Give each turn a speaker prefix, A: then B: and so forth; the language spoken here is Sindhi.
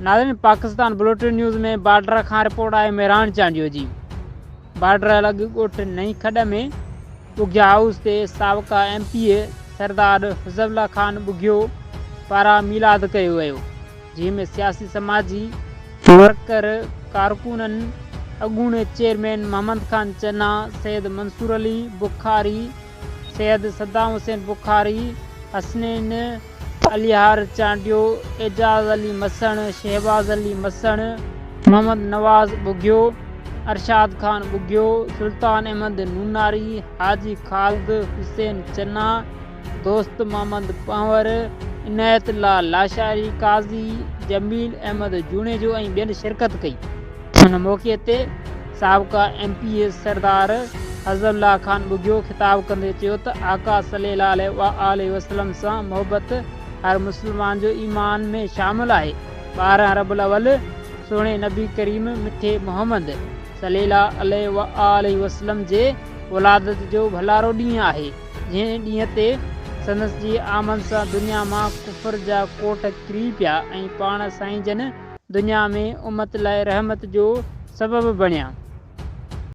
A: ناظرين پاڪستان بلوٽن نيوز ۾ بارڊر کان رپورٽ آهي مهراڻ چانڊيو جي. بارڊر لڳ ڳوٺ نئين کڏ ۾ ٻگهيا هائوس تي سابقه M P A Sardar Fazal Ullah Khan Bughio پاران ميلاد ڪيو ويو جنهن ۾ سياسي سماجي ورڪر ڪارڪنن اڳوڻي چيئرمين محمد خان چنا، سيد منصور علي بخاري، سيد صدام حسين بخاري، حسنين اليار چانڊيو، اعجاز علي مسڻ، شهباز علي مسڻ، محمد نواز ٻگهيو، ارشاد خان ٻگهيو، سلطان احمد نوناري، حاجي خالد حسين چنا، دوست محمد پنهور، عنايت الله لاشاري، قاضي جميل احمد جوڻيجو ۽ ٻين شرڪت ڪئي. ان موقعي تي سابقه M P A Sardar Fazal Ullah Khan Bughio خطاب ڪندي چيو ته آقا صلي الله عليه واٰله وسلم سان محبت هر مسلمان جو ايمان ۾ شامل آهي، 12 ربع الاول سهڻي نبي ڪريم مٺي محمد صلي الله عليه واٰله وسلم جي ولادت جو ڀلارو ڏينهن آهي، جنهن ڏينهن تي سندس جي آمد سان دنيا مان ڪفر جا ڪوٽ ڪري پيا ۽ پاڻ سائين جن دنيا ۾ امت لاء رحمت جو سبب بڻيا.